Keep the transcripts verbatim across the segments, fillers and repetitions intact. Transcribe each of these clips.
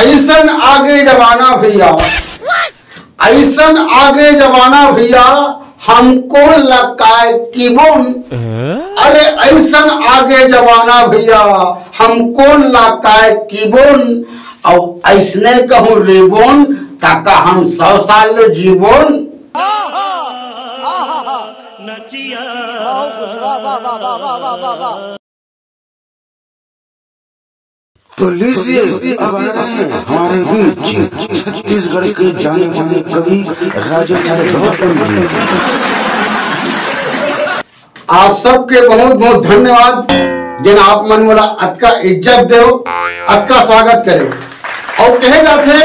अइसन आगे जमाना भइया, अइसन आगे जमाना भइया, हम कोन ला काय किबोन। अरे अइसन आगे जमाना भइया, हम कोन ला काय किबोन। अउ अइसने कहूँ रेबोन, ताका हम सौ साल जीबोन। तो लीजिए, अब आ रहे हैं हमारे बीच छत्तीसगढ़ के जाने माने कवि राजेंद्र गौतम जी। आप सबके बहुत बहुत धन्यवाद, जेन आप मन मोला अतका इज्जत देव, अतका स्वागत करे। अउ कहे जाथे,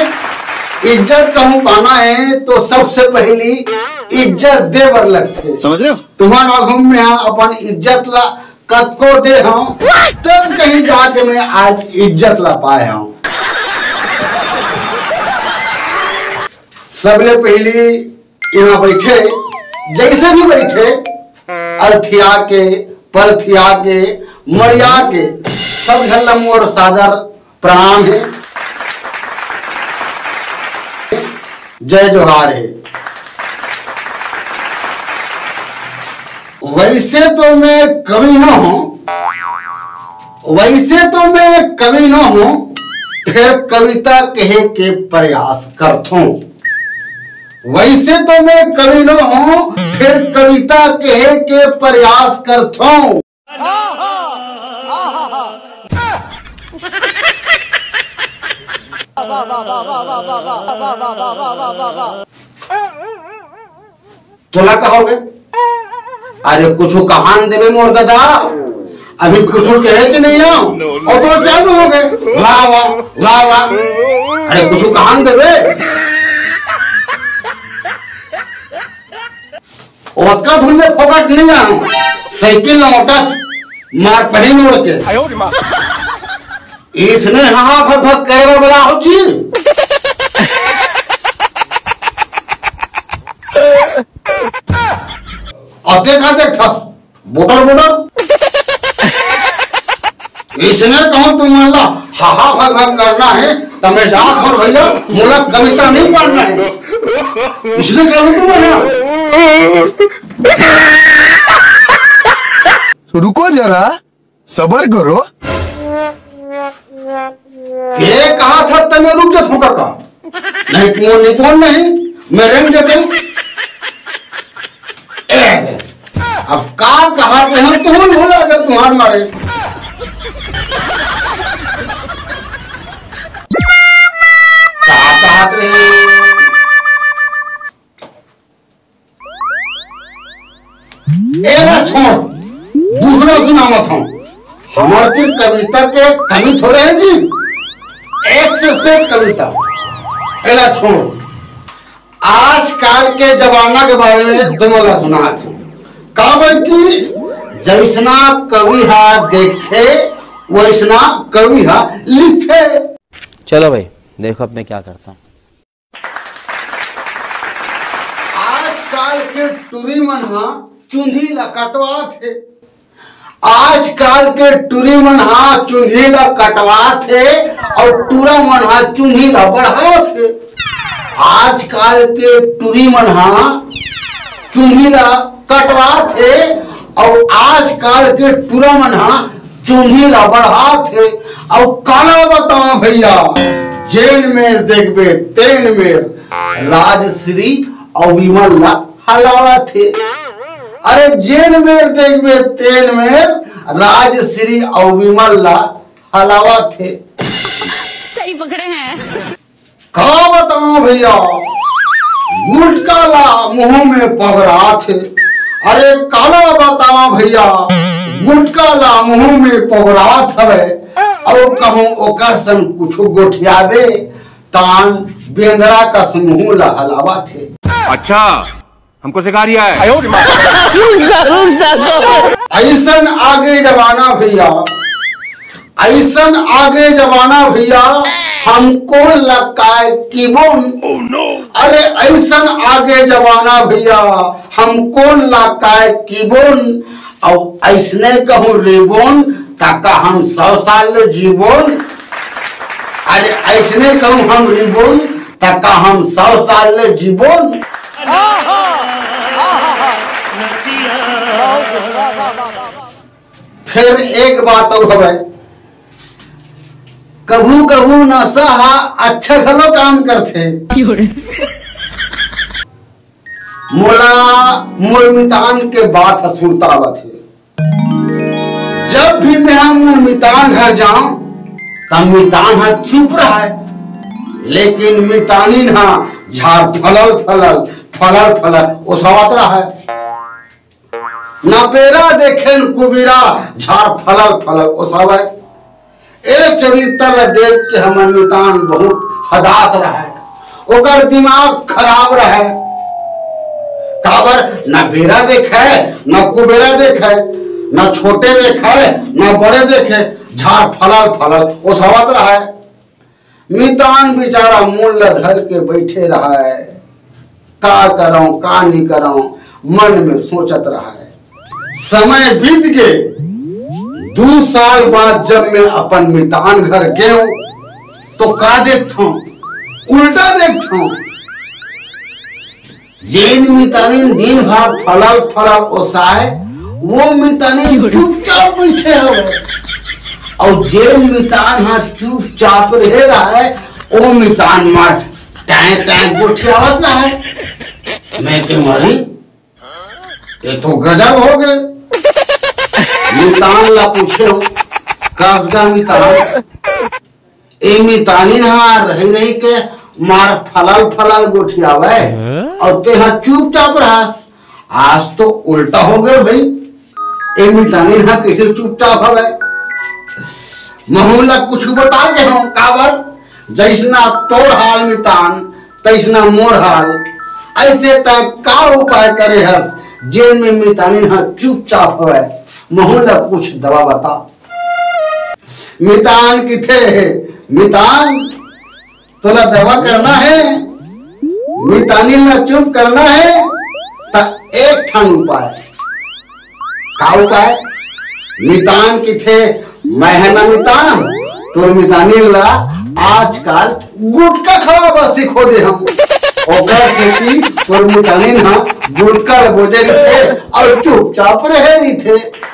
इज्जत कहूँ पाना है तो सबसे पहली इज्जत दे बर लगथे। समझ रहे हो? तुम्हारा घूम में हाँ अपन इज्जत ला कतको दे हूँ, तब कहीं जाके मैं आज इज्जत ला पाए हूँ। सबले पहली यहाँ बैठे, जैसे भी बैठे, अलथिया के, पलथिया के, मरिया के, सब झन ला मोर सादर प्रणाम है, जय जोहार है। वैसे तो मैं कवि न हूँ, वैसे तो मैं कवि न हूँ, फिर कविता कहे के प्रयास करथूं। वैसे तो मैं कवि न हूँ, फिर कविता कहे के प्रयास करथूं। तोला कहोगे? अरे कुछ कहान देवे मोर दादा, अभी कुछ कहे च नहीं आओ। और तो चालू हो गए, वाह वाह, वाह वाह। अरे कुछ कहान देवे। ओतका धुन में फोकट नहीं जाऊं, साइकिल ना ओटच मार पही मोड़ के। इसने हाँ भग भग करे बर बोला हो जी। अते का देख थस, बोटर बोटर। इसने कहूं तुम मन ला हाहा भग भग करना है, त मैं जात हूं भैया, मोला कविता नहीं पढ़ना है। इसने कहूं तुम मन ला। रुको जरा, सबर करो। ये कहा था तने रुक जा थोड़ा का। नहीं, मोर निपोन नहीं, मैं रेंग देते हूँ। ए दे। अब का कहा थे हम, तुम भूला गए तुम्हार मारे। का कहा थे? एला छोड़, दूसरा सुनावत हूँ। हमर तीर कविता के कमी थोड़े है जी, एक से, से कविता। एला छोड़, आजकल के जमाना के बारे में तुमला सुनात हूँ। काबर कि जैसना कवि हा देखथे, वैसना कवि हा लिखथे। चलो भाई, देखो अब मैं क्या करता हूँ। आजकल के टूरी मन हा चुंदी ला कटवाथे। आजकल के टूरी मन हा चुंदी ला कटवाथे अउ टूरा मन हा चुंदी ला बढ़ाथे। आजकल के टूरी मन हा चुंदी ला कटवाथे अउ आजकल के टूरा मन हा चुंदी ला बढ़ाथे। अउ काला बताओ भैया, जेन मेर देखबे तेन मेर राजश्री अउ विमल ला हलावत हे। अरे जेन मेर देखबे तेन मेर राजश्री अउ विमल ला हलावत हे। सही पकड़े हैं। का बताओ भैया, गुटका ला मुंह में पगरात हे। अरे काला बताओ भैया, गुटका ला मुंह में पगरात हवे, अउ कहूँ ओकर संग कुछ गोठियाबे, तान बेंदरा का समूह ला हलावत हे। अच्छा, हमको सिखा रिया है। अइसन आगे जमाना भैया, अइसन आगे जमाना भैया, हम कोन ला काय किबोन। अरे अइसन आगे जमाना भैया, हम कोन ला काय किबोन। अउ अइसने कहूँ रेबोन, ताका हम सौ साल जीबोन। अरे, ऐसने कहूँ हम रिबोन, त का हम सौ साल ले जीबोन? फिर एक बात अउ हवय, कभू कभू नशा हा अच्छा घलो काम करथे। मोला मोर मितान के बात ह सुरता आवत हे। जब भी मैं मोर मितान घर जाऊं, तब मितान ह चुप रहे, लेकिन मितानिन ह झार फलल फलल, फलल फलल ओसावत रहे। न बेरा देखे न कुबेरा, झार फलल फलल ओसावे। ए चरित्र ल देख के हमर मितान बहुत हदास रहे, ओकर दिमाग खराब रहे। काबर न बेरा देखे, न कुबेरा देखे, न छोटे देखे, न बड़े देखे, झार फलल फलल ओसावत रहे। मितान बेचारा मुड़ ल धर के बैठे रहे। का करंव, का नी करंव, मन में सोचत रहे। समय बीत गे। दू साल बाद जब मैं अपन मितान घर गेंव, तो का देखथंव, उल्टा देखथंव। जेन मितानिन दिन भर फलल फलल ओसाय, वो मितानिन चुपचाप बैठे हवय। अउ जेन मितान ह चुपचाप रहे रहय, ओ मितान मठ टांय टांय गोठियावत रहय। मैं के मरी, ये तो गजब हो गए। मितान ला पूछे हो, "कस गा मितान, ए मितानिन हा रही रही के मार फलल फलल गोठियावय, अउ तेहा चुपचाप रहस। आज तो उल्टा हो गए भाई, ए मितानिन हा कैसे चुपचाप हवय?" महू ला कुछ बता के हो, काबर जैसना तोर हाल मितान, तैसना मोर हाल। ऐसे तैं का उपाय करे हस, जेन में मितानिन ह चुपचाप हवय? महू ल कुछ दवा बता। मितान किथे? मितान, तोला दवा करना हे, मितानिन ल चुप करना हे, त एक ठन उपाय। का उपाय? मितान किथे, मैं ह ना मितान, तोर मितानिन ला आजकाल गुटखा खवाबा सिखो दे हम। ओकर सेती तोर मितानिन ह गुटखा ल बोजे रहिथे अउ चुपचाप रहे रहिथे।